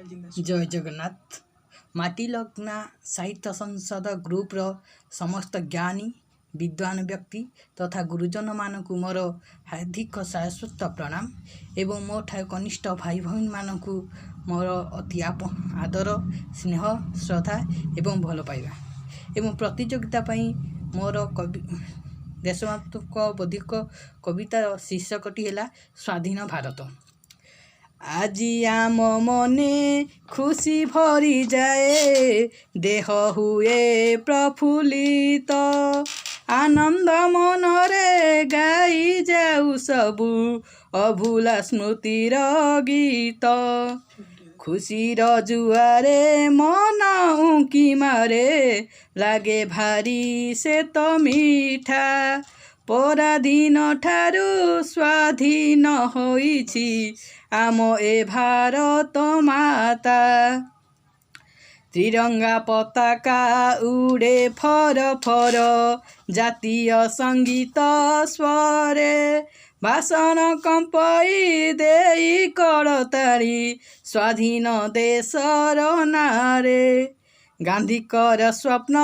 ଜୟ ଜଗନ୍ନାଥ। ମାଟିଲଗ୍ନା ସାହିତ୍ୟ ସଂସଦ ଗ୍ରୁପ୍ର ସମସ୍ତ ଜ୍ଞାନୀ ବିଦ୍ୱାନ ବ୍ୟକ୍ତି ତଥା ଗୁରୁଜନମାନଙ୍କୁ ମୋର ହାର୍ଦ୍ଦିକ ସାରସ୍ୱତ ପ୍ରଣାମ ଏବଂ ମୋ ଠାରୁ କନିଷ୍ଠ ଭାଇ ଭଉଣୀମାନଙ୍କୁ ମୋର ଅତି ଆଦର, ସ୍ନେହ, ଶ୍ରଦ୍ଧା ଏବଂ ଭଲ ପାଇବା। ଏବଂ ପ୍ରତିଯୋଗିତା ପାଇଁ ମୋର କବି ଦେଶମାତୃକ ବୌଦ୍ଧିକ କବିତାର ଶୀର୍ଷକଟି ହେଲା ସ୍ୱାଧୀନ ଭାରତ। ଆଜି ଆମ ମନେ ଖୁସି ଭରିଯାଏ, ଦେହ ହୁଏ ପ୍ରଫୁଲ୍ଲିତ, ଆନନ୍ଦ ମନରେ ଗାଇ ଯାଉ ସବୁ ଅଭୁଲା ସ୍ମୃତିର ଗୀତ। ଖୁସିର ଜୁଆରେ ମନ ଉଙ୍କି ମାରେ, ଲାଗେ ଭାରି ସେ ତ ମିଠା। ପରାଧୀନ ଠାରୁ ସ୍ୱାଧୀନ ହୋଇଛି ଆମ ଏ ଭାରତ ମାତା। ତ୍ରିରଙ୍ଗା ପତାକା ଉଡ଼େ ଫର ଫର ଜାତୀୟ ସଙ୍ଗୀତ ସ୍ୱରେ, ଭାଷଣ କମ୍ପାଇ ଦେଇ କରତାଳି ସ୍ୱାଧୀନ ଦେଶର ନାଁରେ। ଗାନ୍ଧୀଙ୍କର ସ୍ୱପ୍ନ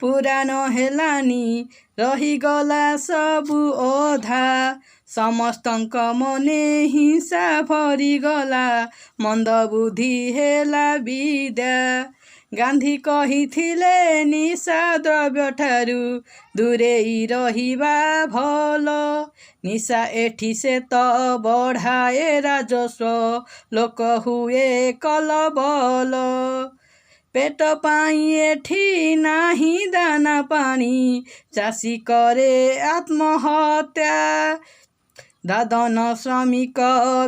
ପୁରା ନ ହେଲାନି, ରହିଗଲା ସବୁ ଅଧା। ସମସ୍ତଙ୍କ ମନେ ହିଂସା ଭରିଗଲା, ମନ୍ଦ ବୁଦ୍ଧି ହେଲା ବିଦ୍ୟା। ଗାନ୍ଧୀ କହିଥିଲେ, ନିଶା ଦ୍ରବ୍ୟ ଠାରୁ ଦୂରେଇ ରହିବା ଭଲ। ନିଶା ଏଠି ସେ ତ ବଢ଼ାଏ ରାଜସ୍ୱ, ଲୋକ ହୁଏ କଲବଲ। ପେଟ ପାଇଁ ଏଠି ନାହିଁ ଦାନା ପାଣି, ଚାଷୀ କରେ ଆତ୍ମହତ୍ୟା। ଦାଦନ ଶ୍ରମିକ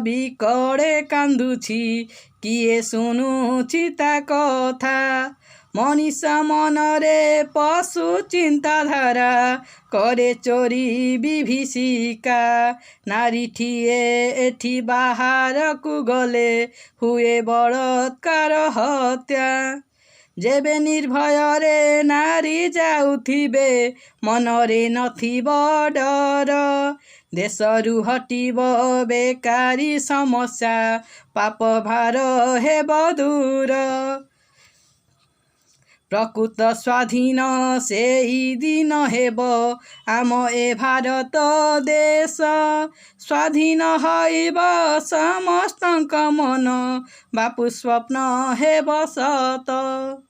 ବିକଳେ କାନ୍ଦୁଛି, କିଏ ଶୁଣୁଛି ତା କଥା? ମଣିଷ ମନରେ ପଶୁ ଚିନ୍ତାଧାରା, କରେ ଚୋରି ବିଭୀଷିକା। ନାରୀଟିଏ ଏଠି ବାହାରକୁ ଗଲେ ହୁଏ ବଳାତ୍କାର, ହତ୍ୟା। ଯେବେ ନିର୍ଭୟରେ ନାରୀ ଯାଉଥିବେ, ମନରେ ନଥିବ ଡର, ଦେଶରୁ ହଟିବ ବେକାରୀ ସମସ୍ୟା, ପାପ ଭାର ହେବ ଦୂର। ପ୍ରକୃତ ସ୍ୱାଧୀନ ସେଇ ଦିନ ହେବ ଆମ ଏ ଭାରତ ଦେଶ। ସ୍ୱାଧୀନ ହୋଇବ ସମସ୍ତଙ୍କ ମନ, ବାପୁ ସ୍ୱପ୍ନ ହେବ ସତ।